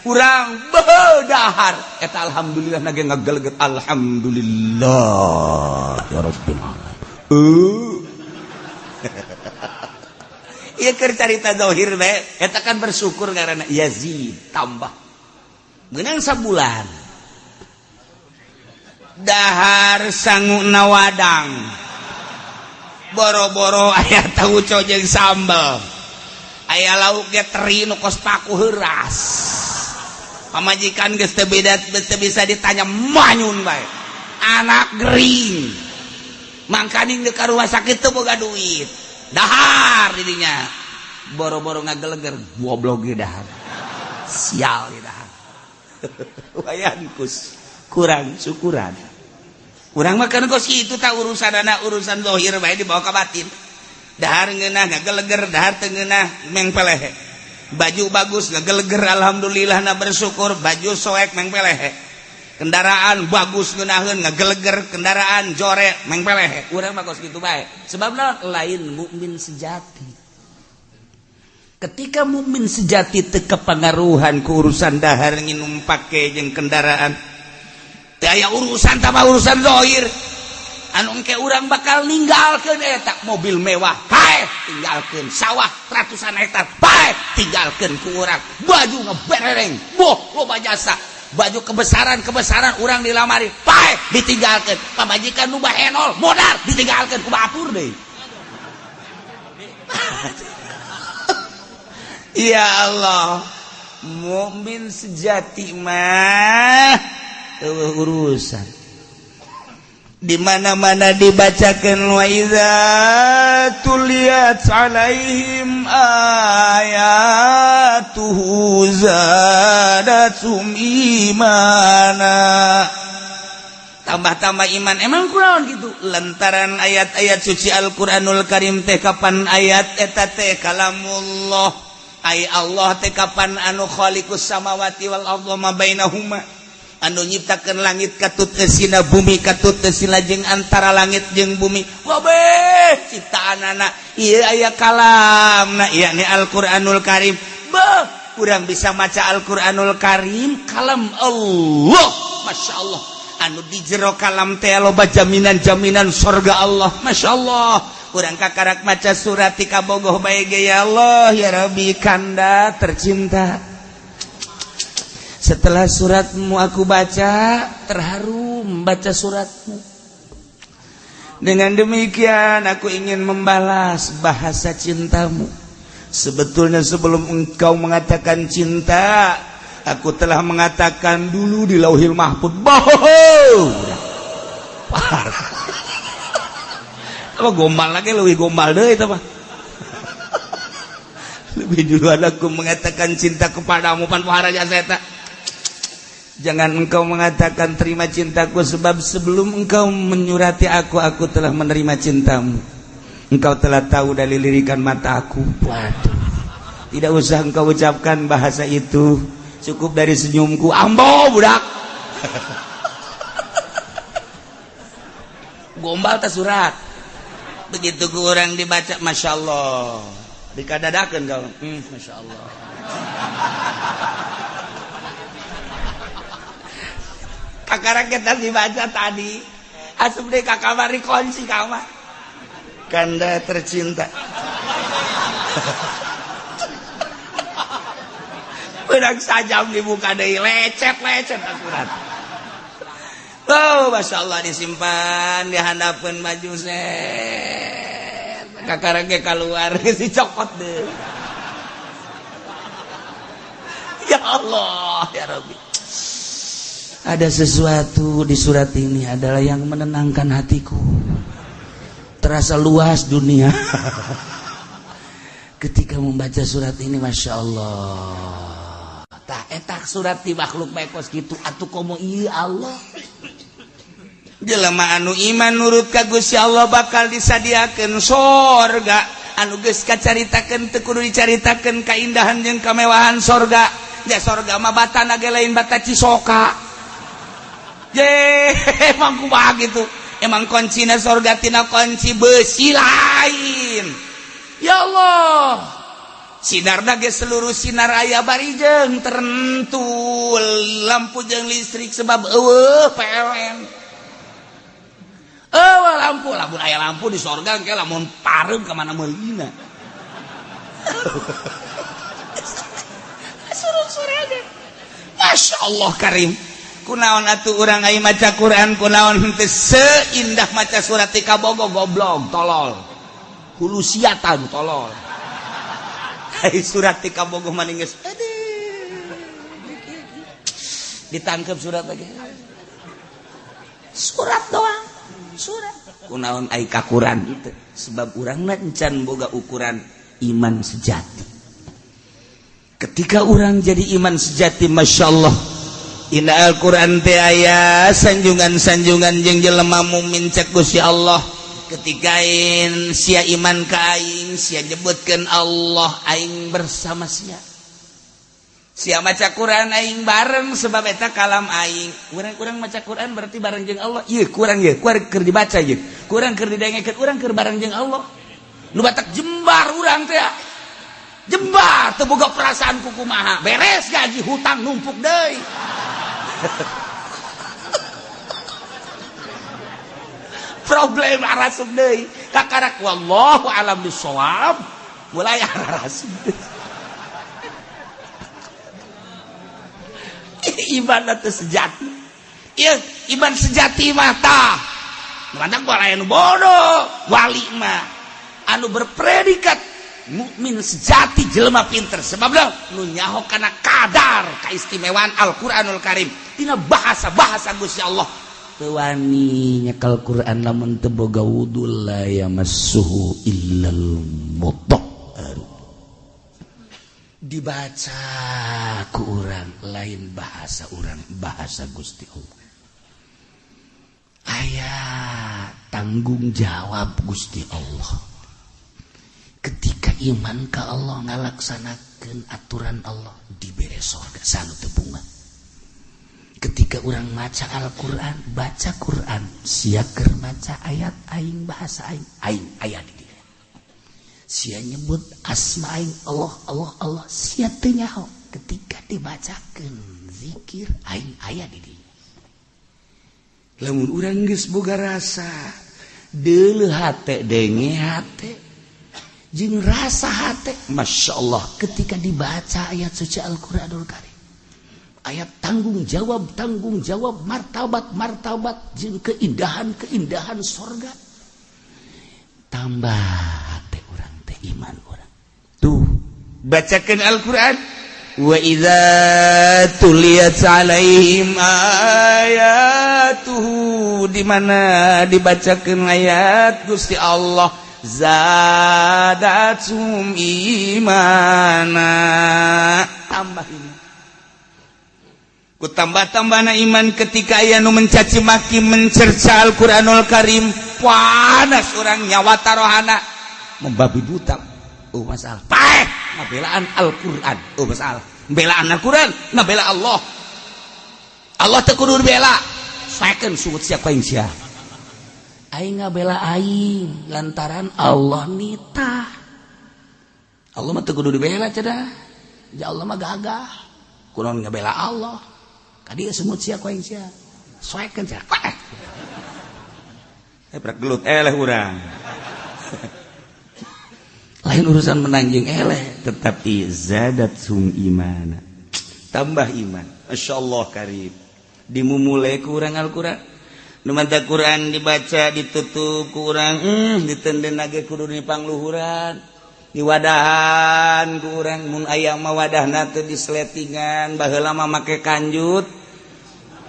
Urang bedahar eta alhamdulillah nage ngageleget alhamdulillah ya rabbil alamin. Ieu keur carita zahir bae eta kan bersyukur karena yazid tambah. Meunang sabulan. Dahar sanguna wadang. Boro-boro aya tauco jeung sambel. Aya lauk ge teri nu kos paku heuras. Pamajikan geus teu beda teu bisa ditanya manyun bae. Anak gering. Mangkaning deuk ka rumah sakit teu boga duit. Dahar didinya. Boro-boro ngageleger goblok ge dahar. Sial ge dahar. Wayan kus kurang syukuran. Urang mah kan kos kitu tah urusan anak urusan zahir bae dibawa ka batin. Dahar ngeunah ngageleger, dahar teu ngeunah mengpelehe. Baju bagus ngageleger alhamdulillah na bersyukur, baju soek mengpelehe. Kendaraan bagus ngeunaheun ngageleger, kendaraan jore mengpelehe. Urang mah kos kitu bae. Sebabna lain mukmin sejati. Ketika mukmin sejati teu kepengaruhan ku urusan dahar nginum pake jeung kendaraan. Teu aya urusan tambah urusan zahir. Anu engke urang bakal ninggalkeun eta mobil mewah, paeh tinggalkeun sawah ratusan hektar, paeh tinggalkeun ku urang. Baju ngeberereng, boh loba jasa. Baju kebesaran-kebesaran urang dilamari, paeh ditinggalkeun. Pamajikan nu bahenol, modal ditinggalkeun ku batur deui. Ya Allah, mukmin sejati mah eueuh urusan. Di mana-mana dibacakan wa idza tuliyat alaihim ayatuhu zadatum imana. Tambah-tambah iman. Emang kurang gitu lantaran ayat-ayat suci Al-Qur'anul Karim teh kapan ayat eta teh kalamullah. Ay Allah teh kapan anu khaliqus samawati wal ardi ma bainahuma. Anu nyiptakeun langit katut eusina bumi katut eusina jeung antara langit jeung bumi. Kabeh ciptaanana ieu aya kalamna yakni Al-Qur'anul Karim. Beuh, urang bisa maca Al-Qur'anul Karim kalam Allah. Masya Allah. Anu di jero kalam teh loba jaminan-jaminan sorga Allah. Masya Allah. Urang kakarak maca surat ti kabogoh bae ge ya Allah ya Rabbi kanda tercinta. Setelah suratmu aku baca, terharu membaca suratmu. Dengan demikian aku ingin membalas bahasa cintamu. Sebetulnya sebelum engkau mengatakan cinta, aku telah mengatakan dulu di Lauhil Mahfud. Bohong. Parah. Apa gombal lagi lebih gombal deh itu mah. Lebih duluan aku mengatakan cinta kepadamu pan pohara jasa eta. Jangan engkau mengatakan terima cintaku sebab sebelum engkau menyurati aku telah menerima cintamu. Engkau telah tahu dari lirikan mata aku. Waduh. Tidak usah engkau ucapkan bahasa itu. Cukup dari senyumku. Ambo budak. Gombal tas surat. Begitu ku orang dibaca Masya Allah. Dikadadakeun kau. Masya Allah. Kakara kita dibaca tadi asup deh ka kamar dikunci kamar kanda tercinta. Benang sajam dibuka deui lecet-lecet surat. Oh Masya Allah disimpan dihandapeun maju set kakara ge kaluar geus dicokot deui. Ya Allah ya Rabbi. Ada sesuatu di surat ini adalah yang menenangkan hatiku. Terasa luas dunia. Ketika membaca surat ini, Masya Allah. Tah etak surat di makhluk bae kos kitu atuh komo ieu Allah. Jelema anu iman nurut ka Gusti Allah bakal disadiakeun sorga. Anu geus kacaritakeun teu kudu dicaritakeun kaindahan jeung kamewahan sorga. Ya sorga mah batana ge lain bata Cisoka. Je, emang kumaha gitu. Emang kuncina sorga tina kunci besi lain. Ya Allah. Sinarna ge seluruh sinar aya bari jeung terentul lampu jeung listrik sebab eueuh PLN. Eueuh lampu, lamun aya lampu di sorga engke lamun pareum ka mana meulina. Suruh surga. Masya Allah karim. Kunaon atuh urang ai maca Quran kunaon henteu seindah maca surat Tikabogo goblok tolol. Hulusiatan tolol. Ai surat Tikabogo maning geus aduh. Ditangkep surat lagi. Surat doang, surat. Kunaon ai kakuran teu sebab urangna encan boga ukuran iman sejati. Ketika orang jadi iman sejati, Masya Allah. Inna Al-Quran teh aya sanjungan-sanjungan jeung jelema mukmin cek Gusti Allah. Ketika sia iman ka aing, sia nyebutkeun Allah, aing bersama sia. Sia maca Quran aing bareng sebab eta kalam aing. Urang-urang maca Quran berarti bareng jeung Allah. Ieu kurang ieu, kurang keur dibaca ieu. Kurang keur didengekeun, urang keur bareng jeung Allah. Nu batak jembar urang teh. Jembar teu boga perasaan kukumaha. Beres gaji hutang numpuk deui. Problem arasup deui. Kakarak wallahu alam bisawab. Mulai arasup deui. Iman teh sejati. Ieu iman sejati mah tah. Mantak aya nu bodoh, wali mah anu berpredikat mukmin sejati jelema pinter sebab nu nyaho kana kadar kaistimewaan Al-Qur'anul Karim dina bahasa-bahasa Gusti Allah teu wani nyekel Quran lamun teu boga wudu la yamassuhu illal mutahhar. Dibaca ku urang lain bahasa urang, bahasa Gusti Allah. Aya tanggung jawab Gusti Allah. Ketika iman ka Allah ngalaksanakeun aturan Allah dibere sorga sanu teu bunga. Ketika urang maca Al-Qur'an, baca Qur'an, sia keur maca ayat aing bahasa aing, aing aya di dieu. Sia nyebut asma aing Allah Allah Allah, sia teu nyaho. Ketika dibacakeun zikir aing aya di dieu. Lamun urang geus boga rasa deuleuh hate denge hate jeung rasa hate, Masya Allah ketika dibaca ayat suci Al-Qur'anul Karim, ayat tanggung jawab, martabat, martabat jeung keindahan, keindahan sorga, tambah hate urang teh iman urang. Tuh, bacakan Al-Qur'an, wa idza tuliyat alaihim ayatuhu, di mana dibacakan ayat Gusti Allah, zadatsum imana, tambah iman. Ku tambah-tambahna iman ketika aya nu mencaci maki mencerca Al-Qur'anul Karim, panas urang nyawa tarohana membabi buta. Oh masalah paeh ngabelaan Al-Qur'an. Oh masalah belaan Al-Qur'an ngabela Allah. Allah teu kudu dibela. Saekeun sungut sia ku aing sia. Aing ngabela aing lantaran Allah nitah. Allah mah teu kudu dibela cenah. Ja Allah mah gagah. Kunaon ngabela Allah. Ka dieu semut sia ku aing sia. Soekeun sia. Eh prak gelut eleh urang. Lain urusan menang jeung eleh, tetapi zadat sum imana. Tambah iman. Masyaallah karim. Dimumule ku urang Al-Qur'an. Nu manta Quran dibaca ditutup ku urang, ditenden ge kudu dipangluhuran, diwadahan ku urang. Mun aya mah wadahna teu disletingan, baheula mah make kanjut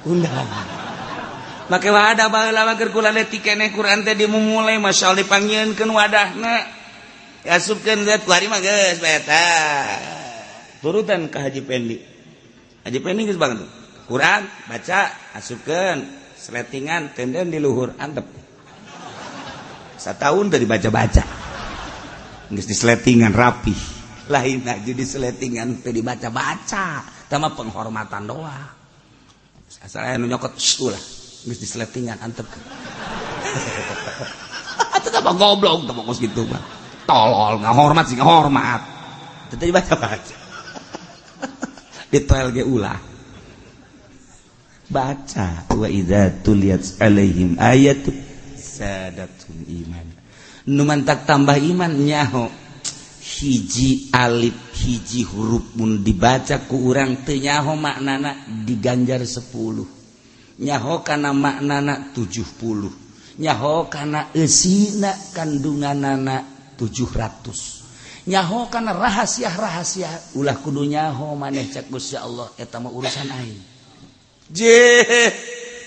undang. Make wadah baheula mah keur kula leutik keneh Quran teh dimumule, masyaallah dipanggieunkeun wadahna. Asupkeun zat kuari mah geus bae eta. Turutan ka Haji Pendi. Haji Pendi geus banget. Quran baca asupkeun sletingan tenden di luhur antep. Satahun teu dibaca-baca. Geus disletingan rapi. Lain aja disletingan teu dibaca-baca, tama penghormatan doang. Asal aya nu nyokot ulah geus disletingan antep. Atuh tah goblok tah kos kitu mah. Tolol, nggak hormat sih, nggak hormat. Atuh teh dibaca-baca. Di toel ge ulah. Baca wa idza tuliyat alaihim ayatu zadatum iman. Nu mantak tambah iman nyaho hiji alif hiji huruf mun dibaca ku urang teu nyaho maknana diganjar 10, nyaho kana maknana 70, nyaho kana eusina kandunganana 700, nyaho kana rahasia-rahasia. Ulah kudu nyaho maneh, cek Gusti Allah, eta mah urusan aing. Je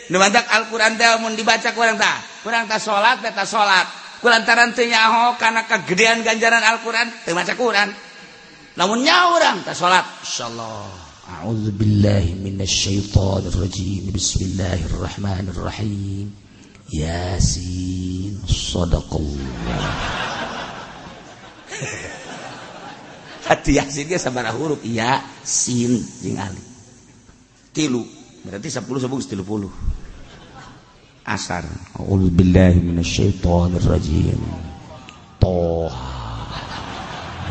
nu mantak Al-Qur'an teh mun dibaca ku urang tah, kurang tah salat teh, tah salat kulantaran teu nyaho kana kagedean ganjaran Al-Qur'an, teu maca Qur'an. Lamun nyaho urang tah salat, insyaallah. A'udzubillahi minasyaitonir rajim, bismillahirrahmanirrahim, Yasin, sadaqallah. Hati Yasin ge sabaraha huruf? Ya sin jeung alif tilu, berarti 10 10 30. Asar, a'udzubillahi minasyaitonir rajim, Toha,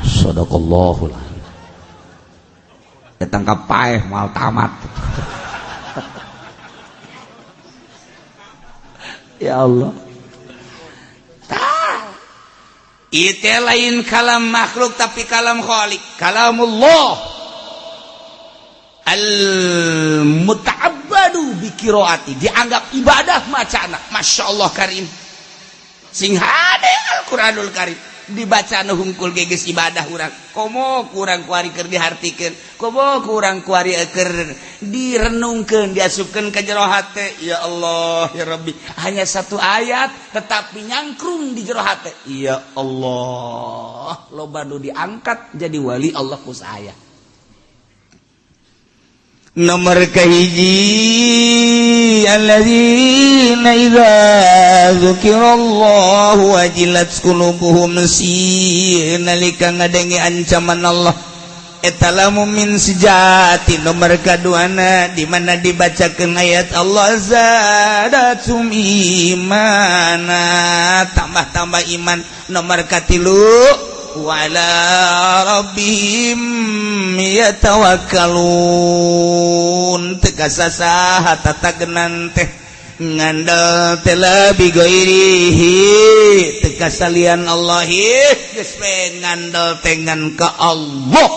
sadaqallahul azim. Datang ka paeh moal tamat. Ya Allah. Tah. Itu lain kalam makhluk tapi kalam khalik, kalamullah. Al muta'abbadu bi qiraati, dianggap ibadah macana. Masya Allah karim. Sing hade Al-Qur'anul Karim dibaca nu hungkul ge geus ibadah urang. Komo kurang kuari keur dihartikeun, komo kurang kuari keur direnungkeun, diasupkeun ka jero hate. Ya Allah ya Rabbi, hanya satu ayat tetapi nyangkrung di jero hate. Ya Allah, loba nu diangkat jadi wali Allah ku saya. Nomor kahiji, alladzina idza dzukirallahu wajilat qulubuhum, si nalika ngadenge ancaman Allah eta lamun min sejati. Nomor kaduana, di mana dibacakeun ayat Allah zadatum imana, tambah-tambah iman. Nomor katilu, wala rabbihim yatawakkalun, teu kasasaha tatagenan teh ngandel teh lebih ghairihi, teu kasalian Allah, geus we ngandel teh ngan ka Allah.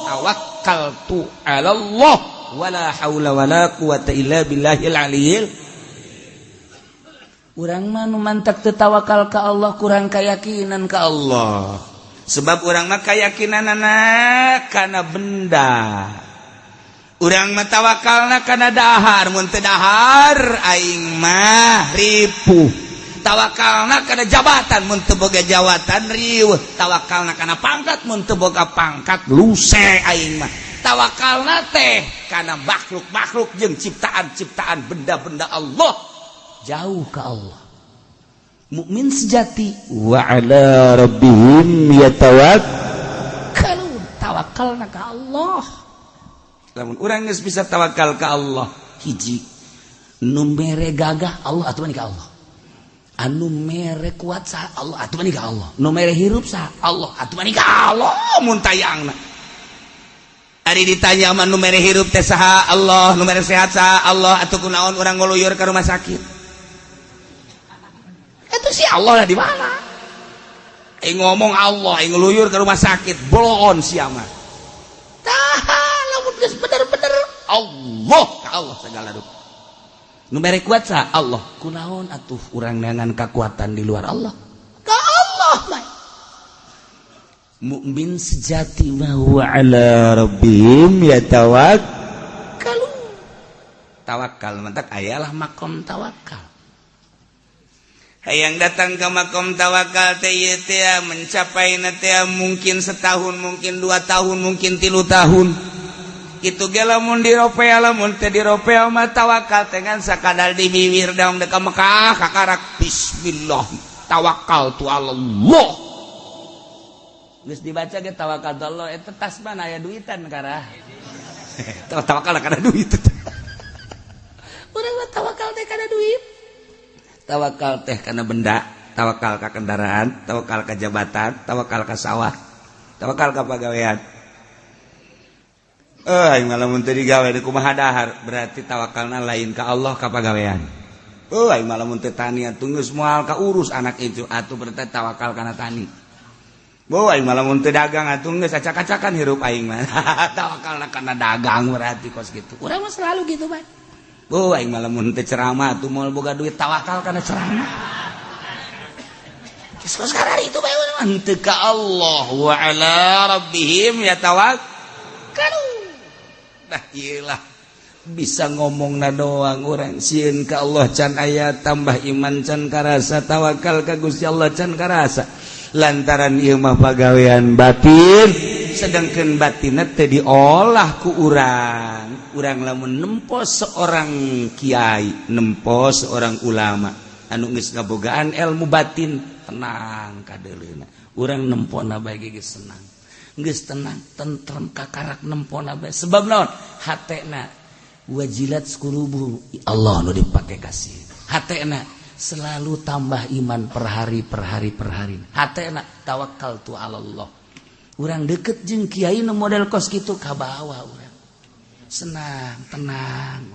Tawakkaltu ala Allah wala haula wala quwata illa billahil aliyil. Urang mah nu mantak teu tawakal ka Allah kurang keyakinan ka Allah. Sebab urang mah keyakinanana kana benda. Urang mah tawakalna kana dahar, mun teu dahar aing mah ripuh. Tawakalna kana jabatan, mun teu boga jabatan riweuh. Tawakalna kana pangkat, mun teu boga pangkat luse aing mah. Tawakalna teh kana makhluk-makhluk jeung ciptaan-ciptaan benda-benda Allah, jauh ka Allah. Mukmin sejati wa ala rabbihim yatawakkalun, tawakalna ka Allah. Lamun urang geus bisa tawakal ka Allah, hiji nu mere gagah Allah atuh ka Allah, anu mere kuat saha Allah atuh ka Allah, nu mere hirup saha Allah atuh ka Allah. Mun tayangna ari ditanya mah, nu mere hirup teh saha? Allah. Nu mere sehat saha? Allah. Atuh kunaon urang ngoluyur ka rumah sakit? Itu si Allah lah di mana? Ngomong Allah, ngeluyur ke rumah sakit, bloon siapa? Tah, lamun geus bener-bener Allah ka Allah segala rupa. Nu mere kuat saha? Allah. Kunaon atuh urang neangan kekuatan di luar Allah? Ka Allah mah. Mukmin sejati mah wa ala rabbihim yatawakkalun. Tawakal mantak ayalah makom tawakal. Hayang datang ke makom tawakal teh mencapai teh mungkin setahun, mungkin 2 tahun, mungkin 3 tahun. Itu ge lamun diropea, lamun teh diropea mah tawakal teh ngan sakadar di bibir daung deka Mekah kakarak bismillah tawakal tu Allah. Geus dibaca ge tawakal tu Allah eta tas mana aya duitan karah. Tawakal kana duit. Urang mah tawakal teh kana duit. Tawakal teh kana benda, tawakal ka kendaraan, tawakal ka jabatan, tawakal ka sawah, tawakal ka pagawean. Eh, aing mah lamun teu digawe di kumaha dahar, berarti tawakalna lain ka Allah, ka pagawean. Oh, aing mah lamun teu tani atuh geus moal kaurus anak itu, atuh berarti tawakal kana tani. Bo, aing mah lamun teu dagang atuh geus acak-acakan hirup aing mah. Tawakalna kana dagang berarti kos kitu. Urang mah selalu gitu bae. Bo, aing mah lamun teu ceramah atuh moal boga duit, tawakal kana ceramah. Geus sekarang itu bae urang mah henteu ka Allah, wa ala rabbihim yatawakkalun. Nah, iyalah bisa ngomong na doang, orang sieun ka Allah can aya, tambah iman can karasa, tawakal ka Gusti Allah can karasa, lantaran ieu mah pagawean batin, sedangkan batin teh diolah ku urang. Urang lamun nempo seorang kiai, nempo seorang ulama anu geus ngabogaan ilmu batin, tenang kadeuleuna. Urang nempona bae geus senang, geus tenang, tentrem, kakarak nempona bae. Sebab naon? Hatena wajilat qulubuhum, Allah nu dipake kasih. Hatena selalu tambah iman per hari, per hari, per hari. Hatena tawakal tu Allah. Urang deket jeung kiai nu model kos kitu, kabawa urang senang, tenang.